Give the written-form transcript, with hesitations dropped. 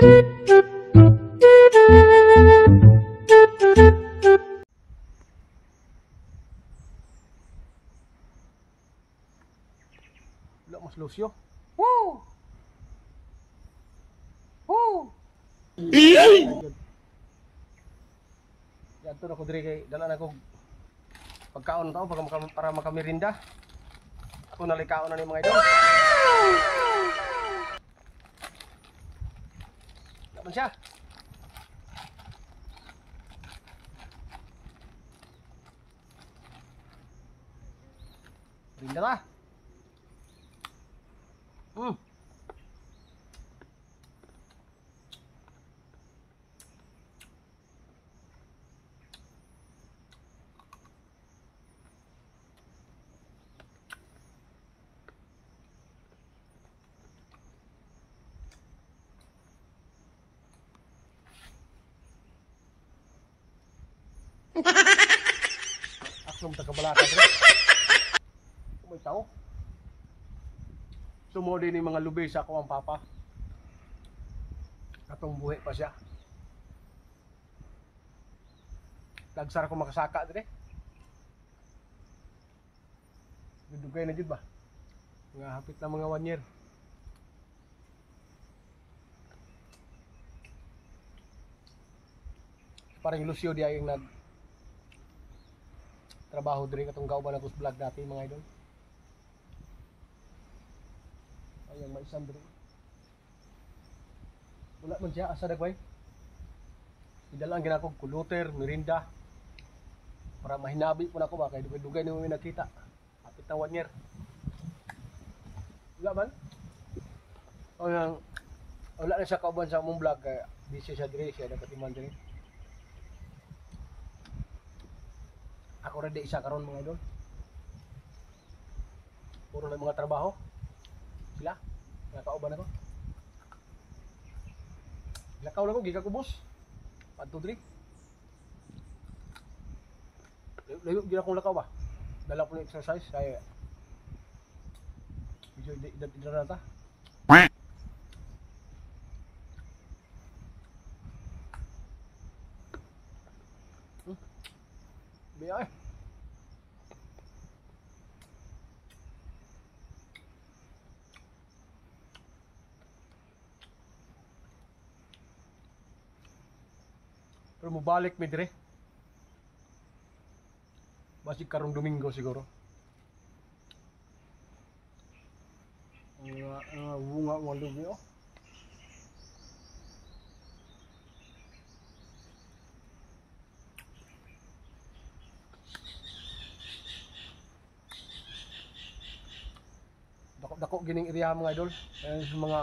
Wala mas Lucio. Woo! Woo! Yan to na ko diri kay dala na ko pagkaon tao para makamirinda. Ako nalikaon na ni mga idol. Wala man siya. Merinda na. Aklom tagabalaka dre. May tao. Sumodi ni mga lubi sa ako ang papa. Katong buhi pa siya. Lagsar ko makasaka dre. Dugay na jud ba? Mga hapit na mga 1 year. Parang Lucio di ay nag trabaho diri katong gauban ako sa vlog dati mga idol. Ayang maisan diri. Wala man siya asa dagway. Idala ang ginakog kuluter, merinda. Para mahinabi po nako ba kay dugay-dugay ni mo nakita. Hapit na 1 year. Wala man. Ayang wala na siya kauban sa among vlog kay busy siya diri, siya nagkatiman diri. Ako rin di isa karon mga idol. Puro na mga trabaho. Sila, nakauban ako. Lakaw lang ko, giga ko boss. 1, 2, 3. Layo, gina akong lakaw ba? Dala ko ng exercise. Kaya, medyo edad na ta. Biya eh. Pero mubalik mi dire. Basig karong Domingo siguro. Ang bunga mga lubi oh. Dako-dako gining area mga idol. Ayan sa mga